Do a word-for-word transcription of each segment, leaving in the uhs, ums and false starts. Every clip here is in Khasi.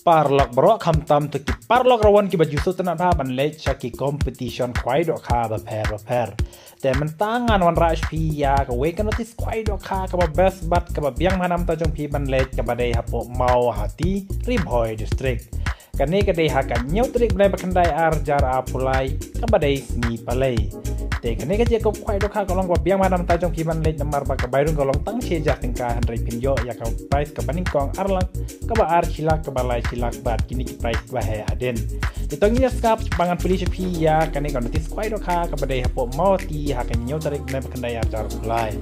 Paralok baroh, khamtam to ki paralok rawan kiba ju sngewtynnat bha ban leit sha ki competition khwai dohkha bapher bapher. Te mynta ngan wanrah sha phi ïa kawei ka notice khwai dohkha kaba best bad kaba biang bha namar jong phi ban leit, kaba dei hapoh Mawhati, Ri Bhoi District. Kane ka dei ha ka hynñiew tarik bnai ba khyndai arhajar arphew lai, kaba dei sngi Palei. Te kane ka jingïakob khwai dohkha ka long kaba biang bha namar jong phi ban leit, namar ba ka bai rung ka long tang shi hajar tyngka, hynrei phin ïoh ïa ka prize kaba nyngkong ar lak, kaba ar shi lak, kaba lai shi lak bad kine ki prize ba heh hadien. Te to ngin ïa sngap ba ngan pule sha phi ïa kane ka notice khwai dohkha kaba dei hapoh Mawhati ha ka hynñiew tarik bnai ba khyndai arhajar arphew lai.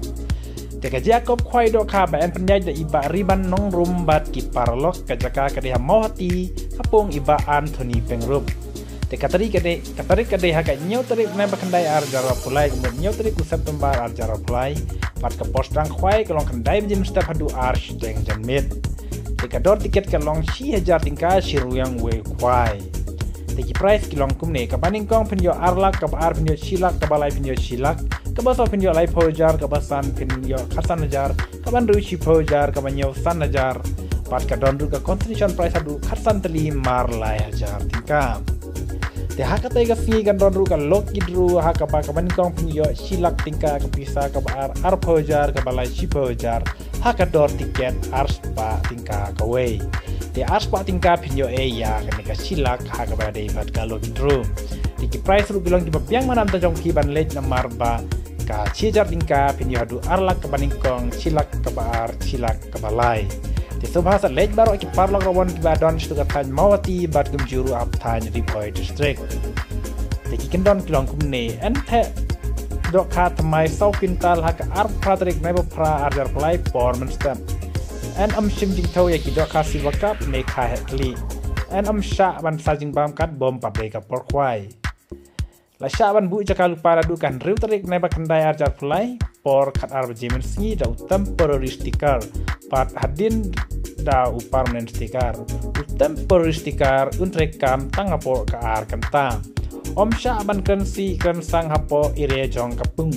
Te ka jingïakob khwai dohkha ba yn pynïaid da i Bah Riban Nongrum bad ki paralok, ka jaka ka dei ha Mawhati, ka pung i Bah Anthony Pyngrope. Te ka tarik ka dei, ka tarik ka dei ha ka hynñiew tarik bnai ba khyndai arhajar arphew lai, ka mut hynñiew tarik u September arhajar arphew lai. Bad ka por sdang khwai ka long khyndai baje mynstep haduh ar shiteng janmiet. Te ka dor tiket ka long shi hajar tyngka shi ryngwiang wei khwai. Te ki prize ki long kumne: kaba nyngkong phin ïoh ar lak, kaba ar phin ïoh shi lak, kaba lai phin ïoh shi lak, kaba saw phin ïoh laiphew hajar, kaba san phin ïoh khatsan hajar, kaba hynriew shiphew hajar, kaba hynñiew san hajar. Bad ka don ruh ka consolation prize haduh khatsan tylli mar lai hajar tyngka. Te ha katei ka sngi kan don ruh ka lucky draw, ha kaba kaba nyngkong phin ïoh shi lak tyngka ka pisa, kaba ar arphew hajar, kaba lai shiphew hajar, ha ka dor tiket ar spah tyngka kawei. Te ar spah tyngka phin ïoh ei ïa kane ka shi lak ha kaba dei bad ka lucky draw. Te ki prize ruh ki long kiba biang bha namar jong phi ban leit, namar ba ka shi hajar tyngka phin ïoh haduh ar lak kaba nyngkong, shi lak kaba ar, shi lak kaba lai. Te sngewbha sa leit baroh ki paralok rawan kiba don sha ka thaiñ Mawhati bad kumjuh ruh ha thaiñ Ri Bhoi District. Te ki kyndon ki long kumne: yn theh dohkha thymmai saw quintal ha ka arphew phra tarik bnai ba phra arhajar arphew lai por mynstep. Yn ym shim jingthew ïa ki dohkha Silver Cup ne Kha Heh Khlieh. Yn ym shah ban sa jingbam katba ym pat dei ka por khwai. La shah ban buh jaka lypa naduh ka hynriew tarik bnai ba khyndai arhajar arphew lai por khatar baje mynsngi da u temporary sticker bad hadien da u permanent sticker. U temporary sticker un treikam tang hapoh ka ar kynta. Ym shah ban kren sih kren sang hapoh area jong ka pung.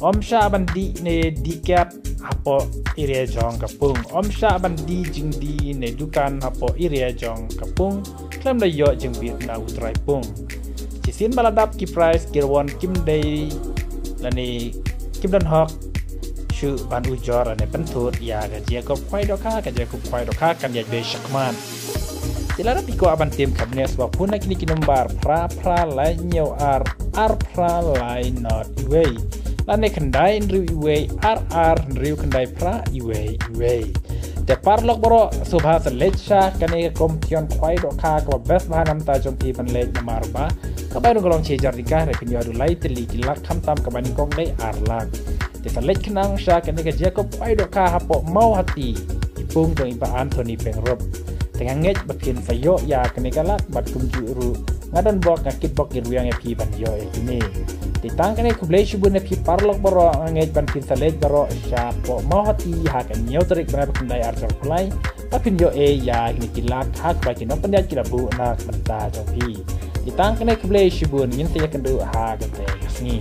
Ym shah ban dih ne dih kiad hapoh area jong ka pung. Ym shah ban die jingdie ne dukan hapoh area jong ka pung khlem da ïoh jingbit na u trai pung. Shisien ba la dap ki prize, ki rawan kim dei lane kim don hok shuh ban ujor lane pynthut ïa ka jingïakob khwai dohkha. Ka jingïakob khwai dohkha kan ïaid beit shakhmat. Te lada phi kwah ban tim, kane sngewbha phone na kine ki nombar: phra phra lai hynñiew ar ar phra lai nod iwei, lane khyndai hynriew iwei ar ar hynriew khyndai phra iwei iwei. Te paralok baroh, sngewbha sa leit sha kane ka competition khwai dohkha kaba best bha namar jong phi ban leit, namar ba ka bai rung ka long shi hajar tyngka, hynrei phin ïoh haduh lai tylli ki lak, khamtam kaba nyngkong dei ar lak. Te sa leit khnang sha kane ka jingïakob khwai dohkha hapoh Mawhati, i pung jong i Bah Anthony Pyngrope. Te nga ngeit ba phin sa ïoh ïa kane ka lak bad kumjuh ruh nga don bok, nga kit bok ki rwiang ïa phi ban ïoh ïa kine. Te tang kane, khublei shibun ïa phi paralok baroh, nga ngeit ba phin sa leit baroh shapoh Mawhati ha ka hynñiew tarik bnai ba khyndai arhajar arphew lai, ba phin ïoh ei ïa kine ki lak ha kaba ki nongpynïaid ki la buh na ka bynta jong phi. Te tang kane, khublei shibun, ngin sa ïakynduh ha katei ka sngi.